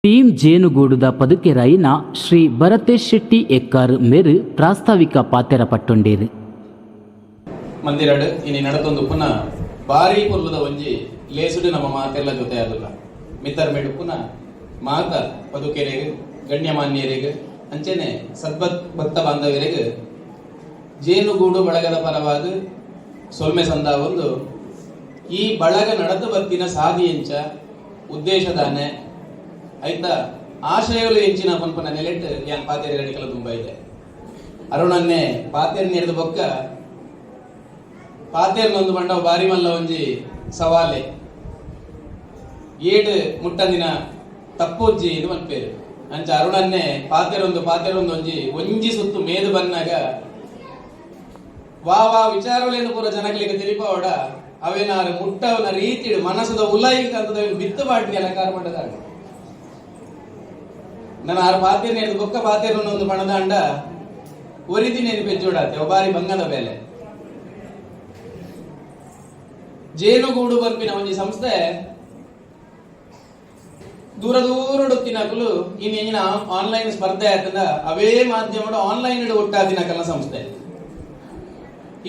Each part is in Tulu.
ಟೀಮ್ ಜೇನುಗೂಡುದ ಪದುಕೆರಾಯಿನ ಶ್ರೀ ಭರತೇಶ್ ಶೆಟ್ಟಿ ಎಕ್ಕಾರ್ ಮೇರು ಪ್ರಾಸ್ತಾವಿಕ ಪಾತೆರ ಪಟ್ಟೊಂಡೇರು. ಮಂದಿರಡ್ ಇನಿ ನಡತೊಂದು ಪುನ ಬಾರಿ ಪೊರ್ಲುದ ಒಂಜಿ ಲೇಸುಡು ನಮ್ಮ ಮಾತೆಲ್ಲ ಜೊತೆ ಆದುಲ್ಲ. ಮಿತ್ತರ್ ಮೆಡುಪುನ ಮಾತ ಪದುಕೆರೆಗ್, ಗಣ್ಯಮಾನ್ಯರಿಗೆ, ಅಂಚೆನೆ ಸದ್ಬತ್ ಭಕ್ತ ಬಾಂಧವರಿಗೆ ಜೇನುಗೂಡು ಬಳಗದ ಪರವಾದ ಸೊಲ್ಮೆ ಸಂದಾವೊಂದು, ಈ ಬಳಗ ನಡೆದು ಬತ್ತಿನ ಸಾದಿ ಎಂಚ, ಉದ್ದೇಶದಾನೆ, ಐತ ಆಶಯಗಳು ಎಂಚಿನ ಪನ್ಪನ ನೆಲೆಟ್ ಯಾನ್ ಪಾತೆರ ರೆಡಿಕಲ ತುಂಬ ಇದೆ. ಅರುಣನ್ನೇ ಪಾತೆರ್ ನೆಡ್ದು ಬೊಕ್ಕ ಪಾತೆರ್ನೊಂದು ಬಂಡ ಬಾರಿ ಮಲ್ಲ ಒಂಜಿ ಸವಾಲೆ. ಏಡ್ ಮುಟ್ಟಂದಿನ ತಪ್ಪೊಜ್ಜಿ ಇದು ಮನ್ಪೇರು. ಅಂಚ ಅರುಣನ್ನೇ ಪಾತೆರೊಂದು ಪಾತೆರೊಂದು ಒಂಜಿ ಒಂಜಿ ಸುತ್ತು ಮೇದು ಬನ್ನಾಗ ವಾ ವಾ ವಿಚಾರಗಳೇನು ಪೂರ ಜನಗಳಿಗೆ ತಿಳಿಪವಡ, ಅವೇನಾರು ಮುಟ್ಟವನ ರೀತಿಡು ಮನಸ್ಸದ ಉಲೈಕ್ ಅಂತದ ಬಿತ್ತು ಬಾಟ್ನಿ ಅಲಂಕಾರ ಮಾಡದಾಗ. ನಾನು ಆರು ಪಾತೆರ್ ಹಿಡಿದು ಬೊಕ್ಕ ಪಾತೆರ್ ಒಂದು ಪಣದಾಂಡ ಒರಿದಿ ನೇನು ಪೆಜ್ಜೋಡಾತೆ ಒಬಾರಿ ಬಂಗದ ಬೇಲೆ. ಜೇನುಗೂಡು ಬರ್ಪಿನ ಒಂಜಿ ಸಂಸ್ಥೆ ದೂರ ದೂರ ತಿನಕುಲು ಇನ್ನು ಆನ್ಲೈನ್ ಸ್ಪರ್ಧೆ ಆಯ್ತಂದ ಅವೇ ಮಾಧ್ಯಮಡು ಆನ್ಲೈನ್ ಒಟ್ಟಾದಿನಕಲ್ನ ಸಂಸ್ಥೆ.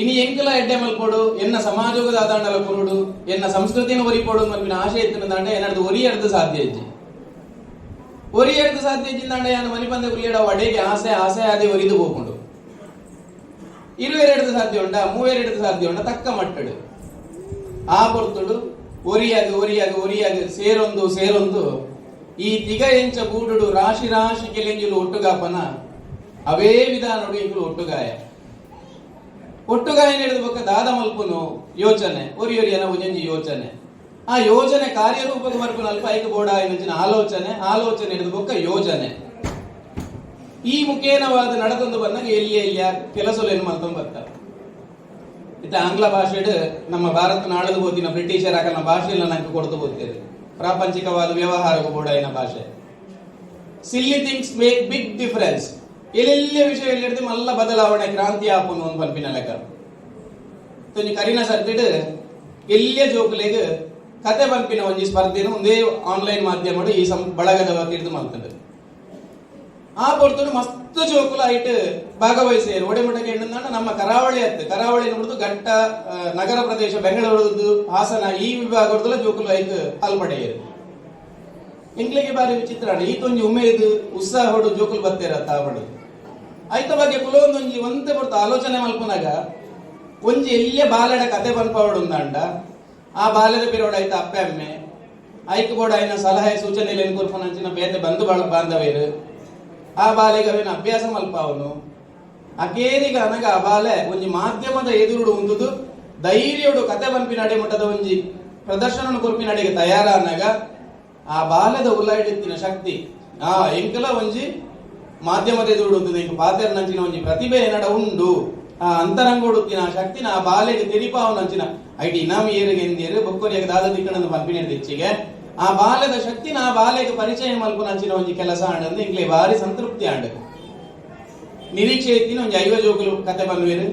ಇನಿ ಎಂಕಲ ಎಡ್ಡೆ ಮಲ್ಪೋಡು, ಎನ್ನ ಸಮಾಜೋಗದ ಆದಾಂಡಲ ಕೊರುಡು, ಎನ್ನ ಸಂಸ್ಕೃತಿನ ಒರಿಪೋಡು ಮಲ್ಪಿನ ಆಶೆ ಇತ್ತಿನ ದಾಂಡ ಏನಾದ್ರು ಒರಿಯರ್ದು ಸಾಧ್ಯ ಇಜ್ಜಿ. ಒರಿಯರ್ದು ಸಾಧ್ಯ ಇಜ್ಜಿಂದಾಂಡ ಯಾನು ಮನಿಪಂದ ಕುಲಿಯಡ ಅಡೆಗೆ ಆಸೆ ಆಸೆ ಅದೇ ಒರಿದು ಹೋಗುಂಡು. ಇರುವೆರೆಡ್ದು ಸಾಧ್ಯ ಉಂಡ, ಮೂವೆರೆಡ್ದು ಸಾಧ್ಯ ಉಂಡ, ತಕ್ಕ ಮಟ್ಟಡು ಆ ಪೊರ್ತುಡು ಒರಿಯಾಗ ಒರಿಯಾಗ ಒರಿಯಾಗ ಸೇರೊಂದು ಸೇರೊಂದು ಈ ತಿಗ ಎಂಚ ಗೂಡುಡು ರಾಶಿ ರಾಶಿ ಕೆಲೆಂಜಿಲು ಒಟ್ಟುಗಾಪನ ಅವೇ ವಿಧಾನಡು ಇಂಕುಲು ಒಟ್ಟುಗಾಯ. ಒಟ್ಟುಗಾಯ ನಡೆದ ಬೊಕ್ಕ ದಾದ ಮಲ್ಪುನು ಯೋಚನೆ, ಒರಿ ಒರಿಯನ ಒಂಜೊಂಜಿ ಯೋಚನೆ, ಆ ಯೋಜನೆ ಕಾರ್ಯರೂಪಕ್ಕೆ ಬರ್ಪುನ ಅಲ್ಪ ಐಕ ಬೋಡ ಆಯ್ನಂಚಿನ ಆಲೋಚನೆ, ಆಲೋಚನೆ ಹಿಡಿದು ಬೊಕ್ಕ ಯೋಜನೆ. ಈ ಮುಖೇನವಾದ ನಡತೊಂದು ಬಂದಾಗ ಎಲ್ಲಿ ಎಲ್ಲಿಯ ಕೆಲಸಲೇನು ಮಲ್ತೊಂದು ಬರ್ತಾರೆ. ಇತ್ತ ಆಂಗ್ಲ ಭಾಷೆಡ್ ನಮ್ಮ ಭಾರತ ನಾಳದು ಬೋತಿನ ಬ್ರಿಟಿಷರ ಅಕಲ್ನ ಭಾಷೆಲ್ಲ ನಂಗೆ ಕೊಡ್ತು ಬೋತೇವೆ. ಪ್ರಾಪಂಚಿಕವಾದ ವ್ಯವಹಾರಕ್ಕೂ ಬೋಡಾಯಿನ ಭಾಷೆ. Silly things make big difference. ಎಲ್ಲೆಲ್ಲ ವಿಷಯ ಹಿಡಿದು ಮಲ್ಲ ಬದಲಾವಣೆ ಕ್ರಾಂತಿ ಆಪುನು ಒಂದು ಪನ್ಪಿನ ಲೆಕ್ಕ. ತೊಂಜಿ ಕರಿನ ಸರ್ತಿಡ್ ಎಲ್ಲಿಯ ಜೋಕುಲೆಗ್ ಕತೆ ಪನ್ಪಿನ ಒಂಜಿ ಸ್ಪರ್ಧೆನು ಒಂದೇ ಆನ್ಲೈನ್ ಮಾಧ್ಯಮಡು ಈ ಸಂ ಬಳಗದ ವತಿರ್ದು ಮಲ್ತಂಡು. ಆ ಪೊರ್ತುಡು ಮಸ್ತ್ ಜೋಕುಲು ಐಟ್ ಭಾಗವಹಿಸಿಯರು. ಒಡೆಮುಟಕ್ಕೆ ಎಂಡಂದಾಂಡ ನಮ್ಮ ಕರಾವಳಿ ಅತ್ತು ಕರಾವಳಿ ನೋಡುದು ಘಟ್ಟ, ನಗರ ಪ್ರದೇಶ, ಬೆಂಗಳೂರು, ಹಾಸನ ಈ ವಿಭಾಗದಲ್ಲ ಜೋಕುಲು ಐಕ್ ಪಾಲ್ಪಡೆಯರು. ಎಂಕ್ಲೆಗೆ ಬಾರಿ ವಿಚಿತ್ರ ಈ ತೊಂಜಿ ಉಮೇದು ಉತ್ಸಾಹ ಹೊಡು ಜೋಕುಲು ಬತ್ತೇರ ತಾವಡು. ಐತ ಬಗ್ಗೆ ಕುಲೊಂದೊಂಜಿ ಒಂತೆ ಪೊರ್ತು ಆಲೋಚನೆ ಮಲ್ಪುನಾಗ ಒಂಜಿ ಎಲ್ಲೇ ಬಾಲೆಡ ಕತೆ ಪನ್ಪವಡುಂದಾಂಡ ಆ ಬಾಲ್ಯದ ಪಿರೋಡ ಐತ ಅಪ್ಪೆ ಅಮ್ಮೆ, ಐಕ್ ಬೋಡ ಐನ ಸಲಹೆ ಸೂಚನೆ ಕೊರ್ಪುನಂಚಿನ ಬೇತೆ ಬಂಧು ಬಾಂಧವ್ಯರು, ಆ ಬಾಲೆಗೆ ಅವೇನ ಅಭ್ಯಾಸ ಮಲ್ಪಾವನು. ಅಕೇರಿಗ ಅನಗ ಆ ಬಾಲೆ ಒಂಜಿ ಮಾಧ್ಯಮದ ಎದುರುಡು ಉಂದುದು ಧೈರ್ಯಡು ಕತೆ ಪನ್ಪಿನ ಮಟ್ಟದ ಒಂಜಿ ಪ್ರದರ್ಶನ ಕೊರ್ಪಿನ ಅಡೆಗೆ ತಯಾರ ಅನ್ನಗ ಆ ಬಾಲ್ಯದ ಉಲ್ಲಾಯಿಡಿತ್ತಿನ ಶಕ್ತಿ ಆ ಎಂಕಲ ಒಂಜಿ ಮಾಧ್ಯಮದ ಎದುರುಡು ಉಂತುದು ಇಂಕ ಪಾತೆರ್ನಂಚಿನ ಒಂಜಿ ಪ್ರತಿಭೆ ಏನಡ ಉಂಡು. ಆ ಅಂತರಂಗೋಡುತ್ತಿನ ಆ ಶಕ್ತಿನ ಆ ಬಾಲೆಗೆ ತೆರಿಪಾವನಂಚಿನ ಐಟಿ ಇನಾಮ್ ಏರಿಗೆ ಎಂದಿಯರು ಬೊಕ್ಕೊರಿಯಾಗ ದಾದ ದಿಕ್ಕಣಂದು ಪನ್ಪಿನ తెచ్చిಗೆ ಆ ಬಾಲ್ಯದ ಶಕ್ತಿನ ಆ ಬಾಲೆಗೆ ಪರಿಚಯ ಮಲ್ಪುನಂಚಿನ ಒಂಜಿ ಕೆಲಸ ಆಂಡಂದು ಇಂಕ್ಲೆ ಬಾರಿ ಸಂತೃಪ್ತಿ ಆಂಡ್. ನಿರೀಕ್ಷೆ ಇತ್ತಿನ ಒಂಜಿ 50 ಜೋಕುಲು ಕತೆ ಪನ್ವೇರು,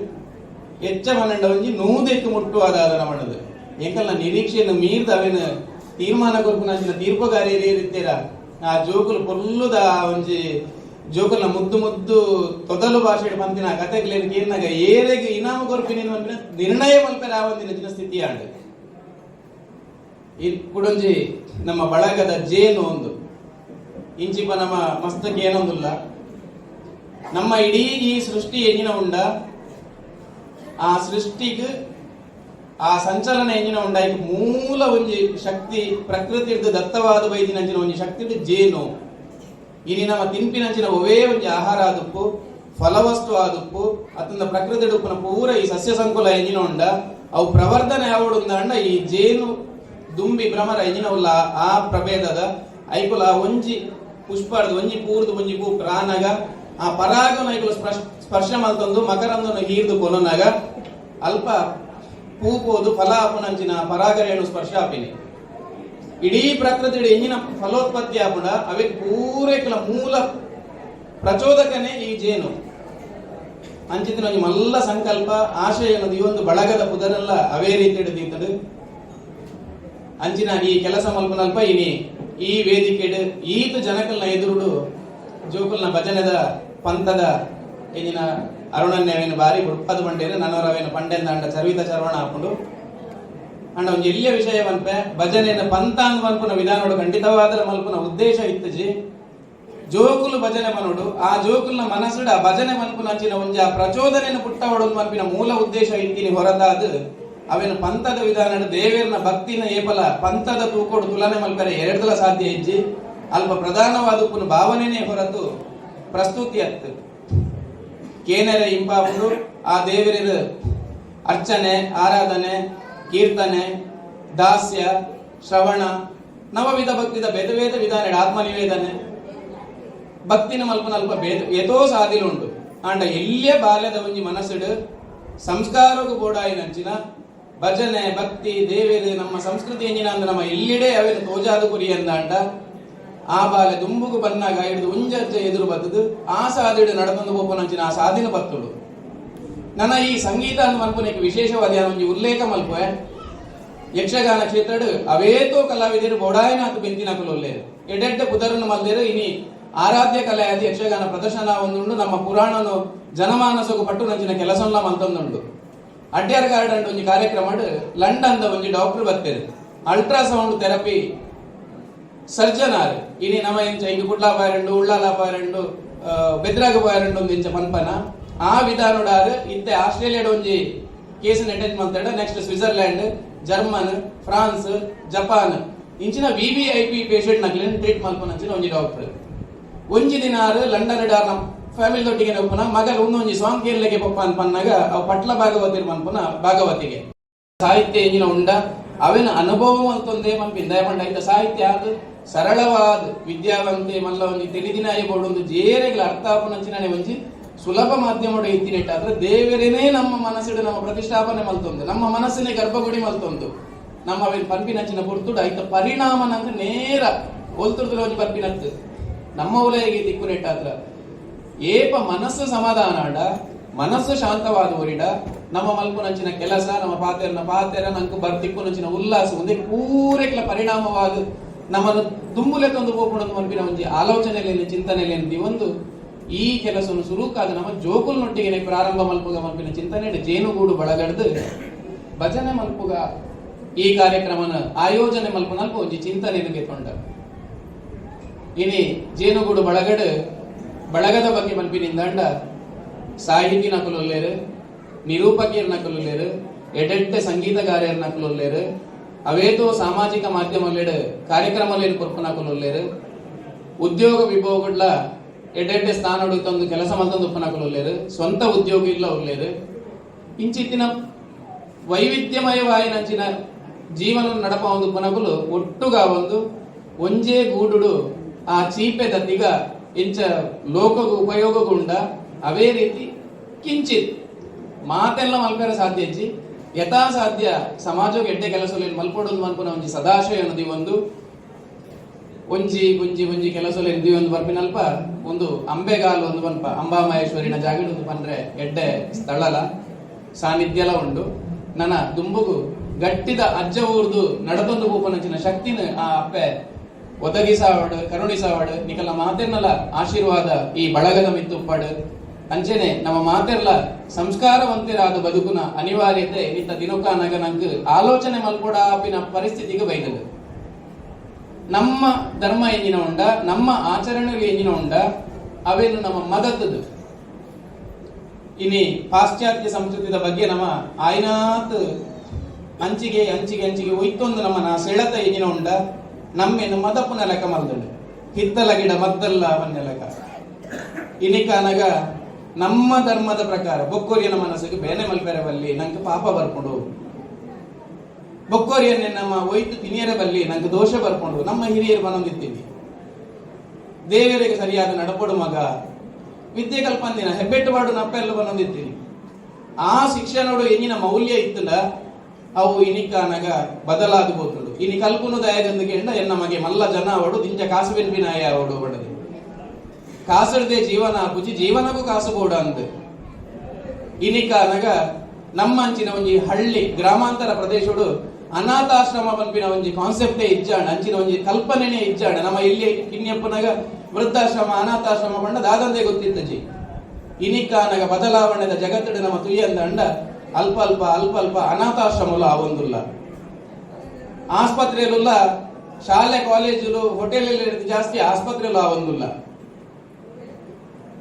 ಎಚ್ಚ ಪನ್ನಂಡ ಒಂಜಿ 100ಕ್ಕೆ ಮುಟ್ಟು ಅದಾದನ ಮಣದು. ಎಂಕಲ್ನ ನಿರೀಕ್ಷೆಯನ್ನು ಮೀರ್ದ ಅವೇನು ತೀರ್ಮಾನ ಕೊರ್ಪುನಂಚಿನ ತೀರ್ಪುಗಾರಿ ಇತ್ತೀರ. ಆ ಜೋಕುಲು ಪೊರ್ಲುದ ಒಂಜಿ ಜೋಕುಲ್ನ ಮುದ್ದು ಮುದ್ದು ತೊದಲು ಭಾಷೆ ಪಂತಿನ ಕತೆಗ್ಲೇನು ಕೇರ್ನಾಗ ಏರೆಗ್ ಇನಾಮು ಕೊರ್ಪಿನ ಪನ್ಪಿನ ನಿರ್ಣಯ ಮಲ್ಪೆರೆ ಆವಂದಿನ ಸ್ಥಿತಿ ಆಂಡ್. ಈ ಕುಡೊಂಜಿ ನಮ್ಮ ಬಳಗದ ಜೇನು ಒಂದು ಇಂಚಿಪ ನಮ್ಮ ಮಸ್ತಕ್ಕೆ ಏನೊಂದುಲ್ಲ. ನಮ್ಮ ಇಡೀ ಈ ಸೃಷ್ಟಿ ಎಂಜಿನ ಉಂಡ, ಆ ಸೃಷ್ಟಿಗ್ ಆ ಸಂಚಲನ ಎಂಜಿನ ಉಂಡ, ಮೂಲ ಒಂಜಿ ಶಕ್ತಿ ಪ್ರಕೃತಿ ದತ್ತವಾದ ಬೈದಿನಂಚಿನ ಒಂಜಿ ಶಕ್ತಿ ಜೇನು. ಇನಿ ನಮ್ಮ ತಿನ್ಪಿನಂಚಿನ ಒವೇ ಒಂಜಿ ಆಹಾರ ಆದುಪ್ಪು, ಫಲವಸ್ತು ಆದುಪ್ಪು, ಅತ್ತಂದ ಪ್ರಕೃತಿ ಉಪ್ಪುನ ಪೂರ ಈ ಸಸ್ಯ ಸಂಕುಲ ಎಂಜಿನ ಉಂಡ, ಅವು ಪ್ರವರ್ಧನೆ ಆವಡುಂದಾಂಡ ಈ ಜೇನು ದುಂಬಿ ಭ್ರಮರ ಎಂಜಿನ ಉಲ್ಲ ಆ ಪ್ರಭೇದದ ಐಕುಲ ಒಂಜಿ ಪುಷ್ಪಾರ್ದು ಒಂಜಿ ಪೂರ್ದು ಒಂಜಿ ಪೂ ಪ್ರಾಣಗ ಆ ಪರಾಗನ ಐಕುಲ ಸ್ಪರ್ಶ ಮಲ್ತೊಂದು ಮಕರಂದನು ಹೀರ್ದು ಕೊನೊನಗ ಅಲ್ಪ ಪೂ ಪೋದು ಫಲ ಆಪುನಂಚಿನ ಪರಾಗರೇಣು ಸ್ಪರ್ಶ ಆಪಿನಿ. ಇಡೀ ಪ್ರಕೃತಿ ಎಂಜಿನ ಫಲೋತ್ಪತ್ತಿ ಆಪುಂಡ ಅವೆ ಪೂರೈಕಲ ಮೂಲ ಪ್ರಚೋದಕನೇ ಈ ಜೇನು. ಅಂಚಿತಿನ ಒಂಜಿ ಮಲ್ಲ ಸಂಕಲ್ಪ ಆಶಯ ಈ ಒಂದು ಬಳಗದ ಪುದರೆಲ್ಲ ಅವೇ ರೀತಿ ದೀತಡು. ಅಂಚಿನ ಈ ಕೆಲಸ ಮಲ್ಪನಲ್ಪ ಇನಿ ಈ ವೇದಿಕೆಡ್ ಈತ ಜನಕಲ್ನ ಎದುರುಡು ಜೋಕುಲ್ನ ಭಜನೆದ ಪಂಥದ ಎಂಜಿನ ಅರುಣನ್ಯವೇನು ಬಾರಿ ಬುಡ್ಪದ ಬಂಡೇರು ನನವರವೇನು ಪಂಡೆಂದಾಂಡ ಚರ್ವಿತ ಚರ್ವಣ ಹಾಕೊಂಡು ಅಂಡ ಒಂಜಿ ಎಲ್ಲಿಯ ವಿಷಯ ಪನ್ಪೆ. ಭಜನೆನ ಪಂಥ ಅಂದ್ ಮನ್ಪುನ ವಿಧಾನೋಡು ಖಂಡಿತವಾದ ಮಲ್ಪುನ ಉದ್ದೇಶ ಇತ್ತಜಿ. ಜೋಕುಲು ಭಜನೆ ಮನೋಡು, ಆ ಜೋಕುಲ್ನ ಮನಸ್ಸುಡ ಭಜನೆ ಮನ್ಪುನಂಚಿನ ಒಂಜಿ ಆ ಪ್ರಚೋದನೆಯನ್ನು ಪುಟ್ಟವಡು ಮನ್ಪಿನ ಮೂಲ ಉದ್ದೇಶ ಇತ್ತಿನಿ ಹೊರತಾದ ಅವೇನು ಪಂಥದ ವಿಧಾನ. ದೇವೇರ್ನ ಭಕ್ತಿನ ಏಪಲ ಪಂಥದ ತೂಕೋಡು ತುಲನೆ ಮಲ್ಪರೆ ಎರಡ್ದಲ ಸಾಧ್ಯ ಇಜ್ಜಿ. ಅಲ್ಪ ಪ್ರಧಾನವಾದ ಉಪ್ಪುನ ಭಾವನೆನೇ ಹೊರತು ಪ್ರಸ್ತುತಿ ಅತ್ತು. ಕೇನೆರೆ ಇಂಪಾಪುಂಡು. ಆ ದೇವರ ಅರ್ಚನೆ, ಆರಾಧನೆ, ಕೀರ್ತನೆ, ದಾಸ್ಯ, ಶ್ರವಣ, ನವವಿಧ ಭಕ್ತಿದ ಬೇರೆ ಬೇರೆ ವಿಧಾನ, ಆತ್ಮನಿವೇದನೆ, ಭಕ್ತಿನ ಮಲ್ಪನ ಅಲ್ಪ ಬೇದ ಏತೋ ಸಾದಿಲು ಉಂಟು. ಆಂಡ ಎಲ್ಲಿಯ ಬಾಲ್ಯದ ಒಂಜಿ ಮನಸ್ಸುಡು ಸಂಸ್ಕಾರಕ್ಕೂ ಬೋಡಾಯಿನಂಚಿನ ಭಜನೆ, ಭಕ್ತಿ, ದೇವೇರು, ನಮ್ಮ ಸಂಸ್ಕೃತಿ ಎಂಜಿನ ಅಂದ ನಮ್ಮ ಎಲ್ಲಿಡೆ ಅವೇನು ತೋಜಾದ ಕುರಿ ಅಂದಾಂಡ ಆ ಬಾಲೆ ದುಂಬುಗು ಬನ್ನಾಗ ಹಿಡಿದು ಉಂಜಜ್ಜ ಎದುರು ಬತ್ತದು ಆ ಸಾದಿಡು ನಡತೊಂದು ಪೋಪುನಂಚಿನ ಆ ಸಾದಿನ ಬತ್ತುಡು. ನನ್ನ ಈ ಸಂಗೀತ ಅಂದ್ ಮಲ್ಪುನೆಕ್ ವಿಶೇಷವಾದ ಒಂಜಿ ಉಲ್ಲೇಖ ಮಲ್ಪುವೆ. ಯಕ್ಷಗಾನ ಕ್ಷೇತ್ರಡ್ ಅವೇತೋ ಕಲಾವಿದರು ಬೋಡಾಯನಾಥ್ ಬೆಂತಿನಕುಲು ಉಲ್ಲೇರು, ಎಡೆಡ್ಡ ಪುದರನ್ನು ಮಲ್ದೇರು. ಇನಿ ಆರಾಧ್ಯ ಕಲೆಯಾದ ಯಕ್ಷಗಾನ ಪ್ರದರ್ಶನ ಒಂದುಂಡು. ನಮ್ಮ ಪುರಾಣನು ಜನಮಾನಸಗು ಪಟ್ಟು ನಂಚಿನ ಕೆಲಸನ್ಲ ಮಲ್ತೊಂದುಂಡು. ಅಡ್ಯಾರ್ ಗಾರ್ಡನ್ ಒಂಜಿ ಕಾರ್ಯಕ್ರಮ, ಲಂಡನ್ the ಒಂಜಿ ಡಾಕ್ಟರ್ ಬತ್ತೇರು, ಅಲ್ಟ್ರಾಸೌಂಡ್ ಥೆರಪಿ ಸರ್ಜನ್ ಆರ್. ಇನಿ ನಮ ಇಂಚ ಇಂಗ್ ಕುಡ್ಲ ಪಾಯರಂಡು, ಉಳ್ಳಾಲ ಪಾಯರಂಡು, ಬೆದ್ರಾಗ ಪಾಯರಂಡು ಒಂದು ಇಂಚ ಪನ್ಪನ ಆ ವಿಧಾನೋಡಾರ್ ಇತ್ತೆ ಆಸ್ಟ್ರೇಲಿಯಾಡ್ ಒಂಜಿ ಕೇಸ್ ಅಟೆಂಡ್ ಮಲ್ತಾಡ. Next Switzerland, German, France, Japan ಇಂಚಿನ ವಿವಿಐಪಿ ಪೇಷಂಟ್ ನಕ್ಲೆನ್ ಟ್ರೀಟ್ ಮಲ್ಪನಂಚಿನ ಒಂಜಿ ಡಾಕ್ಟರ್. ಒಂಜಿ ದಿನ ಆರು ಲಂಡನ್ ಡಾರ್ ನಮ್ಮ ಫ್ಯಾಮಿಲಿ ದೊಟ್ಟಿಗೆ ಒಪ್ಪುನ ಮಗಲ್ ಒಂದೊಂಜಿ ಸಾಂಗ್ ಕೇಳಲಿಕ್ಕೆ ಪಪ್ಪ ಅನ್ ಪನ್ನಾಗ ಅವು ಪಟ್ಲ ಭಾಗವತಿರ್ ಮನ್ಪುನ ಭಾಗವತಿಗೆ ಸಾಹಿತ್ಯ ಎಂಜಿನ ಉಂಡ ಅವೇನ ಅನುಭವ ಅಂತೊಂದೇ ಮನ್ಪಿನ. ದಯಪಂಡ ಐತ ಸಾಹಿತ್ಯ ಅದು ಸರಳವಾದ ವಿದ್ಯಾವಂತೆ ಮಲ್ಲ ಒಂಜಿ ತಿಳಿದಿನಾಯ ಬೋಡೊಂದು ಜೇರೆಗಳ ಅರ್ಥ ಆಪುನಂಚಿನ ಒಂಜಿ ಸುಲಭ ಮಾಧ್ಯಮಡು ಇತ್ತಿನೆಟ್ಟಾದ್ರೆ ದೇವರೇನೇ ನಮ್ಮ ಮನಸ್ಸಿಡು ನಮ್ಮ ಪ್ರತಿಷ್ಠಾಪನೆ ಮಲ್ತೊಂದು, ನಮ್ಮ ಮನಸ್ಸಿನೇ ಗರ್ಭಗುಡಿ ಮಲ್ತೊಂದು ನಮ್ಮ ಅವೇನ್ ಪನ್ಪಿನಂಚಿನ ಪೊರ್ತುಡು ಐತ ಪರಿಣಾಮ ನಂಗೆ ನೇರ ಒಲ್ತುರ್ದುಲ ಒಂಜಿ ಪನ್ಪಿನತ್ತು ನಮ್ಮ ಉಲಯಗೆ ದಿಕ್ಕು ನೆಟ್ಟಾತ್ರ. ಏಪ ಮನಸ್ಸು ಸಮಾಧಾನ ಆಂಡ, ಮನಸ್ಸು ಶಾಂತವಾದ ಊರಿಡ ನಮ್ಮ ಮಲ್ಪುನಂಚಿನ ಕೆಲಸ, ನಮ್ಮ ಪಾತೆರನ ಪಾತೆರ, ನಂಕು ಬರ್ತಿಕ್ಕುನಂಚಿನ ಉಲ್ಲಾಸ ಒಂದೇ ಪೂರೆಕ್ಲ ಪರಿಣಾಮವಾದ ನಮ್ಮನ್ನು ದುಂಬುಲೆತ್ತೊಂದು ಪೋಪುಣಂದು ಮನ್ಪಿನ ಒಂಜಿ ಆಲೋಚನೆಲೇನು ಚಿಂತನೆಲೇನು ಒಂದು ಈ ಕೆಲಸವನ್ನು ಸುರುಕಾದ ನಮ್ಮ ಜೋಕುಲ್ನೊಟ್ಟಿಗೆ ಪ್ರಾರಂಭ ಮಲ್ಪುಗ ಮನ್ಪಿನ ಚಿಂತನೆ ಜೇನುಗೂಡು ಬಳಗಡ್ದು ಭಜನೆ ಮಲ್ಪುಗ ಈ ಕಾರ್ಯಕ್ರಮನ ಆಯೋಜನೆ ಮಲ್ಪುನಲ್ಪ ಒಂಜಿ ಚಿಂತನೆ ಗೆತೊಂಡ. ಇನಿ ಜೇನುಗೂಡು ಬಳಗಡು ಬಳಗದ ಬಗ್ಗೆ ಮಲ್ಪಿನಿಂದಂಡ ಸಾಹಿತಿ ನಕಲುಲ್ಲೇರು, ನಿರೂಪಕಿಯರ್ ನಕಲುಲ್ಲೇರು, ಎಡೆಟ್ಟೆ ಸಂಗೀತಗಾರ್ಯರ್ ನಕಲುಲ್ಲೇರು, ಅವೇತೋ ಸಾಮಾಜಿಕ ಮಾಧ್ಯಮಲೇಡು ಕಾರ್ಯಕ್ರಮಲೇನು ಕೊರ್ಪು ನಕಲುಲ್ಲೇರು, ಉದ್ಯೋಗ ವಿಭೋಗಡ್ಲ ಎಡೆಡ್ಡೆ ಸ್ಥಾನ ತಂದು ಕೆಲಸ ಮಲ್ತೊಂದು ಉಪ್ಪನಕಲುಲ್ಲೇರು, ಸ್ವಂತ ಉದ್ಯೋಗ ಇಲ್ಲ ಉಲ್ಲೇರು. ಇಂಚಿತ್ತಿನ ವೈವಿಧ್ಯಮಯವಾಯಿನಂಚಿನ ಜೀವನ ನಡಪ ಒಂದು ಪನಕುಲು ಒಟ್ಟುಗ ಒಂದು ಒಂಜೇ ಗೂಡುಡು ಆ ಚೀಪೆ ದತ್ತಿಗ ಇಂಚ ಲೋಕಗೂ ಉಪಯೋಗಗುಂಡ. ಅವೇ ರೀತಿ ಕಿಂಚಿತ್ ಮಾತೆಲ್ಲ ಮಲ್ಪೆರ ಸಾಧ್ಯ ಇಜ್ಜಿ, ಯಥಾಸಾಧ್ಯ ಸಮಾಜಕ್ಕೆ ಎಡ್ಡೆ ಕೆಲಸ ಮಲ್ಪೊಡೊಂದು ಮನ್ಪುನ ಒಂಜಿ ಸದಾಶಯ ಅನ್ನೋದು ಒಂದು ಒಂಜಿ ಒಂಜಿ ಒಂಜಿ ಕೆಲಸ ಒಂದು ಬರ್ಪಿನಲ್ಪ ಒಂದು ಅಂಬೆಗಾಲು ಒಂದು ಪನ್ಪ ಅಂಬಾಮಹೇಶ್ವರಿನ ಜಾಗಡ್ ಒಂದು ಪನ್ರೆ ಎಡ್ಡೆ ಸ್ಥಳಲ ಸಾನ್ನಿಧ್ಯಲ ಉಂಡು. ನನ್ನ ದುಂಬುಗು ಗಟ್ಟಿದ ಅಜ್ಜ ಊರ್ದು ನಡತೊಂದು ಪೂಪನಂಚಿನ ಶಕ್ತಿನ ಆ ಅಪ್ಪೆ ಒದಗಿಸಾವಡು, ಕರುಣಿಸಾವಡು. ನಿಕಲ ಮಾತೆರ್ನಲ ಆಶೀರ್ವಾದ ಈ ಬಳಗದ ಮಿತ್ತುಪ್ಪಡು. ಅಂಚೆನೆ ನಮ್ಮ ಮಾತೆರ್ಲ ಸಂಸ್ಕಾರವಂತರಾದ ಬದುಕುನ ಅನಿವಾರ್ಯತೆ ನಿತ್ತ ದಿನಕಾನಗ ನಂಗೆ ಆಲೋಚನೆ ಮಲ್ಪೊಡಾಪಿನ ಪರಿಸ್ಥಿತಿಗೆ ಬೈದದು. ನಮ್ಮ ಧರ್ಮ ಎಂಜಿನ ಉಂಡ, ನಮ್ಮ ಆಚರಣೆಗಳು ಎಂಜಿನ ಉಂಡ, ಅವೇನು ನಮ್ಮ ಮದತ್ತದು. ಇನಿ ಪಾಶ್ಚಾತ್ಯ ಸಂಸ್ಕೃತಿದ ಬಗ್ಗೆ ನಮ್ಮ ಆಯ್ನಾತ್ ಅಂಚಿಗೆ ಅಂಚಿಗೆ ಅಂಚಿಗೆ ಒಯ್ತೊಂದು ನಮ್ಮ ನಾ ಸೆಳೆತ ಎಂಜಿನ ಉಂಡ ನಮ್ಮೇನು ಮದಪ್ಪನ ಲೆಕ್ಕ ಮಲ್ದುಂಡು. ಹಿತ್ತಲ ಗಿಡ ಮದ್ದಲ್ಲ ಅವನ್ನ ಲೆಕ್ಕ. ಇನಿಕಾನಗ ನಮ್ಮ ಧರ್ಮದ ಪ್ರಕಾರ ಬೊಕ್ಕೋರಿಯನ ಮನಸ್ಸಿಗೆ ಬೇನೆ ಮಲ್ಪೆರೆ ಬಲ್ಲಿ, ನಂಗೆ ಪಾಪ ಬರ್ಕೊಂಡು. ಬೊಕ್ಕೋರಿಯನ್ನೇ ನಮ್ಮ ಒಯ್ತು ತಿನಿಯರೆ ಬಲ್ಲಿ, ನಂಗೆ ದೋಷ ಬರ್ಕೊಂಡು. ನಮ್ಮ ಹಿರಿಯರು ಬನೊಂದಿತ್ತೀನಿ. ದೇವರಿಗೆ ಸರಿಯಾದ ನಡಪಡು ಮಗ, ವಿದ್ಯೆ ಕಲ್ಪಂದಿನ ಹೆಬ್ಬೆಟ್ಟು ಬಾಡು ನಪ್ಪೆಲ್ಲ ಬನೊಂದಿತ್ತೀನಿ. ಆ ಶಿಕ್ಷಣೋಡು ಎಂಜಿನ ಮೌಲ್ಯ ಇತ್ತಲ್ಲ, ಅವು ಇನಿಕಾನಗ ಬದಲಾದ ಹೋತುಂಡು. ಇನಿ ಕಲ್ಪುನು ದಯಗಂದು ಕೆಂಡ ಎನ್ನ ಮಗೆ ಮಲ್ಲ ಜನ ಅವಡು, ದಿಂಜ ಕಾಸು ಬೆನ್ಪಿನಾಯ ಅವಡು ಬಡದು. ಕಾಸಡ್ದೆ ಜೀವನ ಪುಜಿ, ಜೀವನಗೂ ಕಾಸು ಬೋಡ ಅಂದ್. ಇನಿಕಾನಗ ನಮ್ಮ ಅಂಚಿನ ಒಂಜಿ ಹಳ್ಳಿ ಗ್ರಾಮಾಂತರ ಪ್ರದೇಶಡು ಅನಾಥಾಶ್ರಮ ಪನ್ಪಿನ ಒಂಜಿ ಕಾನ್ಸೆಪ್ಟೇ ಇಜ್ಜಾಂಡ, ಅಂಚಿನ ಒಂಜಿ ಕಲ್ಪನೆನೇ ಇಜ್ಜಾಂಡ. ನಮ್ಮ ಇಲ್ಲಿ ಕಿನ್ಯಪ್ಪನಾಗ ವೃದ್ಧಾಶ್ರಮ, ಅನಾಥಾಶ್ರಮ ಪಂಡ ದಾದಂದೇ ಗೊತ್ತಿತ್ತಜಿ. ಇನಿಕಾನಗ ಬದಲಾವಣೆದ ಜಗತ್ತುಡು ನಮ್ಮ ತುಯ್ಯಂದಂಡ ಅಲ್ಪ ಅಲ್ಪ ಅಲ್ಪ ಅಲ್ಪ ಅನಾಥಾಶ್ರಮಲು ಆವೊಂದುಲ್ಲ. ಆಸ್ಪತ್ರೆಯಲ್ಲೆಲ್ಲ, ಶಾಲೆ ಕಾಲೇಜುಲು, ಹೋಟೆಲ್ ಜಾಸ್ತಿ ಆಸ್ಪತ್ರೆಲು ಆವೊಂದುಲ್ಲ.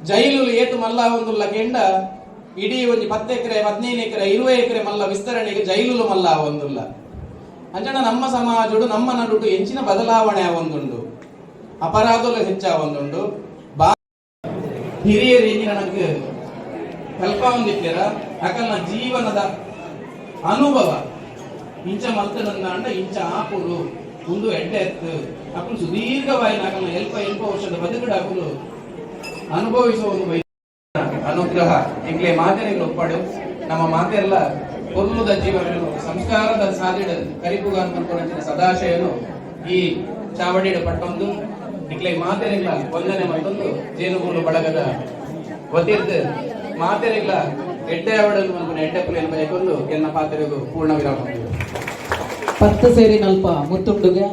ಜೈಲು ಏತು ಮಲ್ಲ ಆವೊಂದುಲ್ಲ ಕೆಂಡ, ಇಡೀ ಒಂಜಿ 10 ಎಕರೆ, 15 ಎಕರೆ, 20 ಎಕರೆ ಮಲ್ಲ ವಿಸ್ತರಣೆಗೆ ಜೈಲುಲು ಮಲ್ಲ ಆವೊಂದುಲ್ಲ. ಅಂಚನ ನಮ್ಮ ಸಮಾಜಡು, ನಮ್ಮ ನಡುಟು ಎಂಚಿನ ಬದಲಾವಣೆ ಆವೊಂದುಂಡು, ಅಪರಾಧಲು ಹೆಚ್ಚಾವೊಂದುಂಡು. ಬಾ ಹಿರಿಯರು ಎಂಚಿನ ನಂಗೆ ಕಲ್ಪಾವೊಂದಿತ್ತೆರ, ಅಕಲ್ನ ಜೀವನದ ಅನುಭವ, ಇಂಚ ಮಲ್ತನಂದಾಂಡ ಇಂಚ ಆಪುಡು, ಒಂದು ಎಡ್ಡೆ ಎತ್ತು ಅಕುಲು ಸುದೀರ್ಘವಾಯಿನ ಅಕಲ್ನ ಎಲ್ಪ ಎಲ್ಪ ವರ್ಷದ ಬದುಕುಡು ಅಕುಲು ಅನುಭವಿಸುವ ಒಂದು ಅನುಗ್ರಹ ಎಂಕ್ಲೆ ಮಾತೆರೆಗ್ ಒಪ್ಪಾಡು. ನಮ್ಮ ಮಾತೆಲ್ಲ ಪೊರ್ಲುದ ಜೀವನ, ಸಂಸ್ಕಾರದ ಸಾದಿಡ್ ಕರಿಪುಗಾನ್ ಮನ್ಪುನಂಚಿನ ಸದಾಶಯನು ಈ ಚಾವಡಿಡ್ ಪಟ್ಟೊಂದು ನಿಕ್ಲೆ ಮಾತೆರೆಗ್ಲ ವಂದನೆ ಮತ್ತೊಂದು ಜೇನುಗೂಡು ಬಳಗದ ವತಿರ್ದ್ ಮಾತೆರೆಗ್ಲ ಎಡ್ಡೆ ಅವಡನ್ನು ಮನ್ಪುನ ಎಡ್ಡೆ ಪುಲಿಯನ್ನು ಬಯಕೊಂದು ಎನ್ನ ಪಾತೆರೆಗು ಪೂರ್ಣ ವಿರಾಮ. 10 ಸೇರಿನಲ್ಪ ಮುತ್ತುಂಡುಗೆ,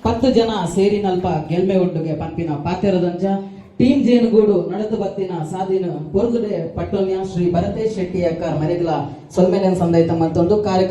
10 ಜನ ಸೇರಿನಲ್ಪ ಗೆಲ್ಮೆ ಉಂಡುಗೆ ಪನ್ಪಿನ ಪಾತೆರದಂಚ ಟೀಮ್ ಜೇನುಗೂಡು ನಡೆದು ಬತ್ತಿನ ಸಾದಿನ ಪೊರ್ಲುಡೆ ಪಟ್ಟೋನ್ಯ ಶ್ರೀ ಭರತೇಶ್ ಶೆಟ್ಟಿ ಅಕ್ಕರ್ ಮೆರೆಗ್ಲ ಸೊಲ್ಮೆಲೆನ್ ಸಂದೈತ ಮತ್ತೊಂದು ಕಾರ್ಯಕ್ರಮ.